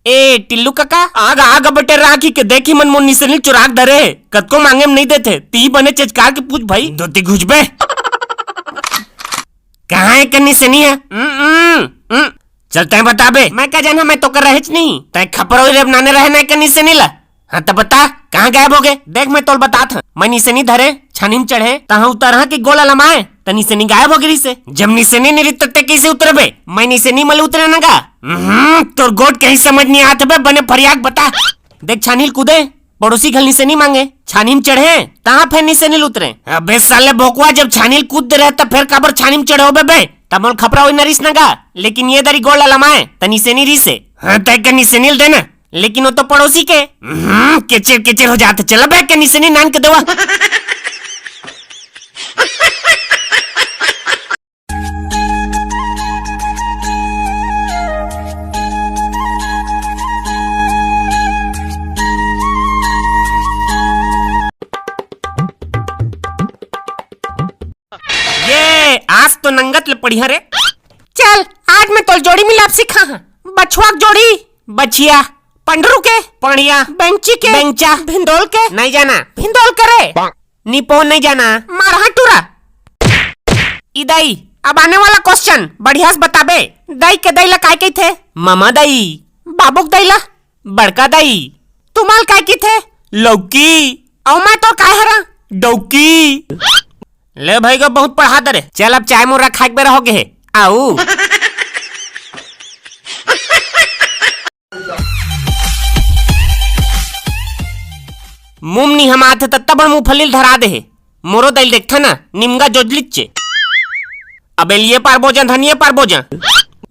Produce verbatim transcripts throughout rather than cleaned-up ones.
ए टिल्लू कका, आग आग बटे राखी के, देखी मन मोर निसेनी चुराक धरे हे। कतको मांगे म नहीं देथे, ती बने चेचकार के पूछ भाई। धोती घुचबे। कहाँ हे कन्नी सेनी हे? उम, उम, उम। चल तैं बताबे। मैं का जानहूं, मैं तो कर रहेच नहीं। तैं खपरौई रे बनाने रहे ना कन्नी सेनी ला। हाँ त बता, कहाँ गायब हो गए? देख मैं तोल बतात हूँ। मैं निसेनी धरे, छानी म चढ़े, तहाँ उतरहा कि गोला लमाए, त निसेनी गायब हो गिरी से। जब निसेनी नहीं रही त तैं कैसे उतरबे? मैं निसेनी मले उतरे ना गा। हम्म, तोर गोठ के ही समझ नहीं आत बे, बने फरियाक बता। देख छानी ल कूदे, पड़ोसी घल निसेनी मांगे, छानी म चढ़े, तहाँ फेर निसेनी ल उतरे। अबे साले भोकवा, जब छानी ल कूद दे रहे त फेर काबर छानी म चढ़े होबे बे? तब मोल खपरा होई न रिस न गा, लेकिन ये दरी गोड़ ला लमाए, त निसेनी रिस हे। हाँ, तय के निसेनी ल देना, लेकिन वो तो पड़ोसी के। हम्म, केचेर केचेर हो जात, चल बे के निसेनी नान के देवा। ये आज तो नंगत ले पढ़िया रे। चल, आज मैं तोल जोड़ी मिलाप सिखा हाँ। बछुआ के जोड़ी, बछिया। पंडरू के, पड़िया। बेंगची के, बेंगचा। भिंदोल के, नहीं जाना। भिंदोल करे। निपोन नहीं जाना। मारहा टूरा। ई दाई, अब आने वाला question बढ़िया से बताबे। दाई के दाई ला काय कहिथे? ममा दाई। बाबू के दाई ला? बड़का दाई। तुमन ल काय कहिथे? लौकी। अउ मैं तोर काय हरं? डौकी। ले भाई गा, बहुत पढ़ा दे रे। चल अब चाय मुर्रा खाए के बेरा हो गे हे। आऊ। मुंह म निहमात हे, तत्ता बड़ मुंहफली ल धरा दे हे। मोरो दाई ल देखथा ना, निमगा जोजलिच्चे। अबे लिए पार बोजा, धनिये पार बोजा।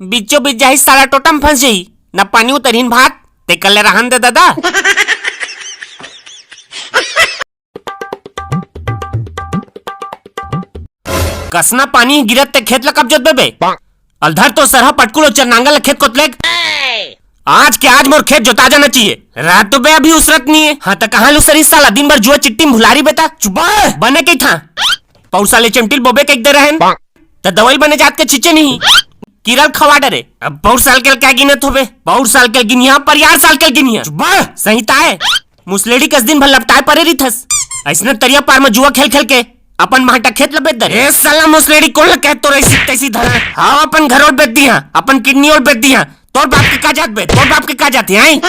बीचो बीच जाही साला टोटा म फंस जाही। ना पानी उतरही न भात, तेकर ले रहन दे ददा। कसना पानी गिरत ते खेत ला कब जोतबे बे? अलधर तो सरहा पटकुल अउ चरनांगल ला खेत कोतलेक। आज के आज मोर खेत जोता जाना चाहिए। रात तो बे अभी उसरत नहीं है। हाँ त कहाँ लुसरी साला, दिन भर जुआ चिट्टी म भुलारी बेटा। चुप बे। बने कही था। पौर साले चमटिल बोबे कह दे रहन। त दवाई बने जात के छिचे नहीं। कीरा ल खवा डरे। अब पौर साल के ल क्या गिनत होबे? पौर साल के ल गिनिया, परियार साल के ल गिनिया। चुप बे। सही ताय। मुसलेड़ी कस दिन भर लपटाए परे रिथस। अइसने तरिया पार म जुआ खेल खेल के अपन भांटा खेत ल बेच दे रे। ए साला मुसलेड़ी कोन ल कहे तोर ऐसी तैसी धरन? हाँ, अपन घरोल बेच दिया, अपन किडनी ओल बेच दिया। तोर बाप के का जात बे? तोर बाप के का जात हे, हैं?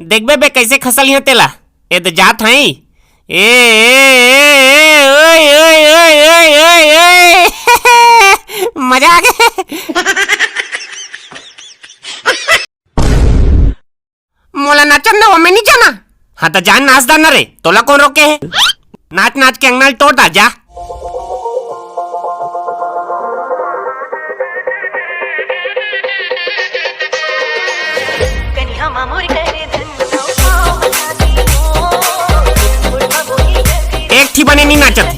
देखबे बे कैसे खसलिया तेला। ए त जात हई। ए, ए, ए, ए, ओए, ओए, ओए। मजा आ गे। मोला नाचन दे, ओमे नी जाना। हाँ त जा नाच दा ना रे, तोला कोन रोके हे? नाच नाच के अंगना ल टोर दा, जा। एक ठी बने नी नाचत।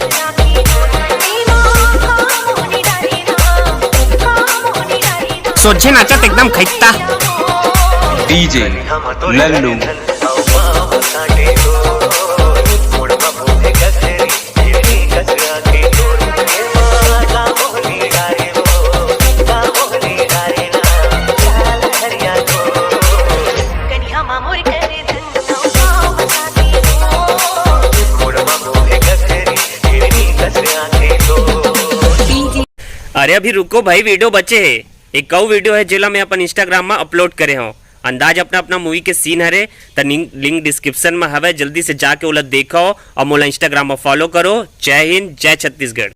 सोझे नाचत एकदम खैता। डीजे लल्लू। अरे अभी रुको भाई, video बचे हे। एक अउ video हे जेला मैं अपन Instagram म upload करे हव। अंदाज अपना अपना movie के scene हरे, त link, link description म हवय, जल्दी से जाके ओला देखव अउ मोला Instagram म follow करो। जय हिंद, जय छत्तीसगढ़।